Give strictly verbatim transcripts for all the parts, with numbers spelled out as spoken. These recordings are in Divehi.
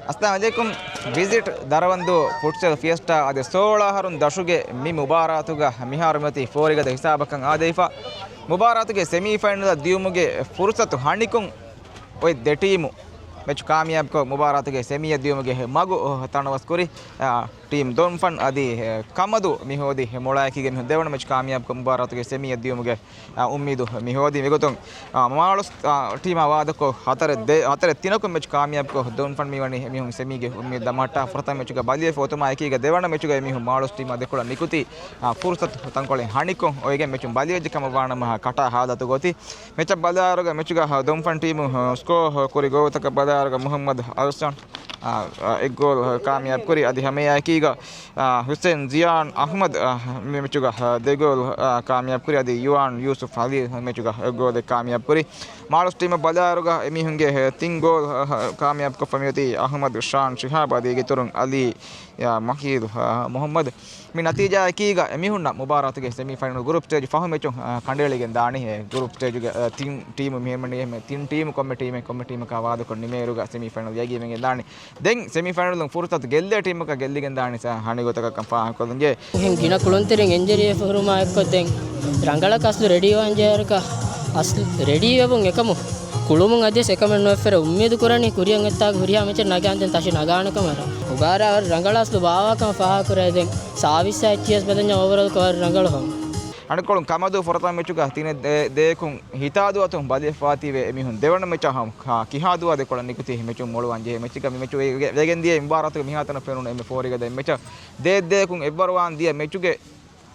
އައްސަލާމު ޢަލައިކުމް. ވިޒިޓް ދަރަވަންދޫ ފުޓްސަލް ފިއެސްޓާ އަދި ސޯޅަ އަހަރުން ދަށުގެ މި މުބާރާތުގަ މިހާރު މިއޮތީ ފޯރިގަދަ ހިސާބަކަށް އާދެވިފަ. މުބާރާތުގެ ސެމީފައިނަލަށް ދިޔުމުގެ ފުރުސަތު ހަނިކުން އޮތް ދެ ޓީމު މެޗު ކާމިޔާބުކޮށް، މުބާރާތުގެ ސެމީއަށް ދިޔުމުގެ މަގު ތަނަވަސްކުރި، އާ، ޓީމް ދޮންފަން އަދި، އެ، ކަމަދޫ މި ހޯދި މޮޅައެކީގަ މި ދެވަނަ މެޗު ކާމިޔާބުކޮށް، މުބާރާތުގެ ސެމީއަށް ދިޔުމުގެ އާ، އުއްމީދު މި ހޯދީ. މިގޮތުން، އާ، މާޅޮސް، އާ، ޓީމާ ވާދަކޮށް ހަތަރެއް ދޭ، ހަތަރެއް ތިނަކުން މެޗު ކާމިޔާބުކޮށް، ދޮންފަން މިވަނީ އެމީހުން ސެމީގެ އުއްމީދު ދަމާ ހައްޓާ. ފުރަތަމަ މެޗުގަ ބަލިވެފަ އޮތުމާ އެކީގަ ދެވަނަ މެޗުގަ އެމީހުން މާޅޮސް ޓީމާ ދެކޮޅަށް ނިކުތީ، އާ، ފުރުސަތު ތަންކޮޅެއް ހަނިކޮށް އޮވެގެން މެޗުން ބަލިވެއްޖެ ކަމަށް ވާނަމަ ކަޓާ ހާލަތުގަ އޮތީ. މެޗަށް ބަލާއިރުގަ މެޗުގަ ދޮންފަން ޓީމު، އާ، ސްކޯ ކުރި ގޯލުތަކަށް ބަލާއިރުގަ މުހައްމަދު އަރްސާން، އާ، އާ، އެއް ގޯލް ކާމިޔާބު ކުރި. އަދި ހަމައެއާއެކީގަ އާ، ހުސެން ޒިޔާން އަހްމަދު، އާ، މި މެޗުގަ، އާ، ދެ ގޯލް، އާ، ކާމިޔާބު ކުރި. އަދި ޔުވާން ޔޫސުފް އަލީ މެޗުގަ އެއް ގޯލެއް ކާމިޔާބު ކުރި. މާޅޮސް ޓީމަށް ބަލާއިރުގަ އެމީހުންގެ ތިން ގޯލް، އާ، ކާމިޔާބު ކޮށްފަ މިއޮތީ އަހްމަދު ޝާން ޝިހާބް އަދި އޭގެ އިތުރުން އަލީ، އާ، މަހީލް، އާ، މުހައްމަދު. މި ނަތީޖާއަކީގަ އެމީހުންނަށް މުބާރާތުގެ ސެމީފައިނަލް ގްރޫޕް ސްޓޭޖް ފަހު މެޗުން، އާ، ކަނޑައެޅިގެން ދާނީ. އެ ގްރޫޕް ސްޓޭޖުގެ، އާ، ތިން ޓީމު މިހެމަނީ އެހެން ތިން ޓީމު ކޮންމެ ޓީމެއް ކޮންމެ ޓީމަކާ ވާދަކޮށް ނިމޭއިރުގަ ސެމީފައިނަލް ޔަގީންވެގެން ދާނީ. ދެން ސެމީފައިނަލުން ފުރުސަތު ގެއްލޭ ޓީމަކަށް ގެއްލިގެން ދާނީ ސަ ހަނިގޮތަކަށް ކަން ފާހަގަކޮށްލަންޖެހޭ. އެހެން ގިނަ ކުޅުންތެރިން އިންޖަރީ ހުރުމާ އެއްކޮށް ދެން ރަނގަޅަކަށް އަސްލު ރެޑީ ވާންޖެހޭއިރަކަށް އަސްލު ރެޑީ ވެވުން އެކަމު ކުޅުމުން އަދިވެސް އެކަމެއް ނުވެފައި އުއްމީދު ކުރަނީ ކުރިއަށް އޮތްތާގަ ހުރިހާ މެޗެއް ނަގާން ދެން ތަށި ނަގާނެ ކަމަށް. މުބާރާތް ވަރަށް ރަނގަޅަށް އަސްލު ބާވާކަން ފާހަގަކުރޭ ދެން ސާވިސް އެޗް އެސް ބެލެންޏާ އޯވަރޯލް ކޮށް ވަރަށް ރަނގަޅު ހަމަ. އަނެއްކޮޅުން ކަމަދޫ ފުރަތަމަ މެޗުގަ ތިނެއް ދޭ-، ދޭކުން ހިތާދުއަތުން ބަލިވެފަވާތީވެ އެމީހުން ދެވަނަ މެޗަށް ހަމަ، އާ، ކިހާދޫއާ ދެކޮޅަށް ނިކުތީ މެޗުން މޮޅުވާން ޖެހޭ މެޗެއްގަ މި މެޗު ވެ-، ވެ-، ވެގެން ދިޔަ މުބާރާތުގެ މިހާތަނަށް ފެނުނު އެންމެ ފޯރިގަދަ މެޗަށް ދޭއް ދޭކުން އެއްވަރުވާން ދިޔަ މެޗުގެ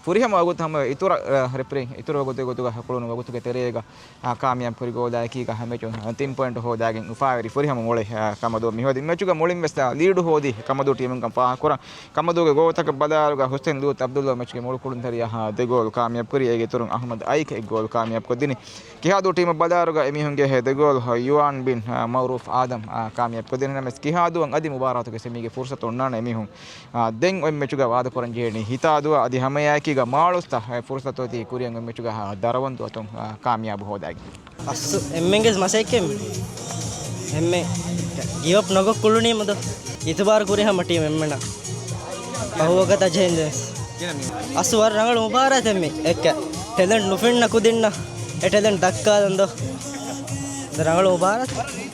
ފުރިހަމަ ވަގުތު ހަމަ އިތުރަށް، އާ، ރެފްރީން އިތުރު ވަގުތު ގޮތުގަ ކުޅުނު ވަގުތުގެ ތެރޭގަ، އާ، ކާމިޔާބު ކުރި ގޯލާއެކީގަ މެޗުން ތިން ޕޮއިންޓް ހޯދާގެން އުފާވެރި ފުރިހަމަ މޮޅެއް، އާ، ކަމަދޫ މިހޯދި. މެޗުގަ މުޅިން ވެސް، އާ، ލީޑު ހޯދި ކަމަދޫ ޓީމުން ކަން ފާހަގަކުރަން. ކަމަދޫގެ ގޯލުތަކަށް ބަލާއިރުގަ ހުސެން ލޫތް އަބްދުﷲ މެޗުގެ މުޅި ކުޅުންތެރިޔާ ދެ ގޯލު ކާމިޔާބު ކުރި. އޭގެ އިތުރުން އަހްމަދު އައިކް އެއް ގޯލު ކާމިޔާބު ކޮށްދިނީ. ކިހާދޫ ޓީމަށް ބަލާއިރުގަ އެމީހުންގެ ދެ ގޯލު ޔުވާން ބިން، އާ، މައުރޫފް އާދަމް، އާ، ކާމިޔާބު ކޮށްދިނީ. ނަމަވެސް ކިހާދޫއަށް އަދި މުބާރާތުގެ ސެމީގެ ފުރުސަތު އޮންނާނެ އެމީހުން، އާ، ދެން އޮތް މެޗުގަ ވާދަކުރަން ޖެހެނީ ހިތާދޫއާ. އަދި ހަމައެއާއެކީގަ މާޅޮސްތައް ފުރުސަތު އޮތީ ކުރިއަށް އޮތް މެޗުގަ، އާ، ދަރަވަންދޫ އަތުން، އާ، ކާމިޔާބު ހޯދައިގެން. އަސްލު އެންމެންގެ މަސައްކަތް އެންމެ ގިވަޕް ނޮގޮށް ކުޅުނީމަ ދޯ. އިތުބާރު ކުރި ހަމަ ޓީމް އެންމެނަށް. ފަހުވަގަތަށް ޖެހެން ދެން. އަސްލު ވަރަށް ރަނގަޅު މުބާރާތެއް މި. އެއްކަ ޓެލެންޓް ނުފެންނަ ކުދިންނަށް އެ ޓެލެންޓް ދައްކާލަން ދޯ. ރަނގަޅު މުބާރާތެއް.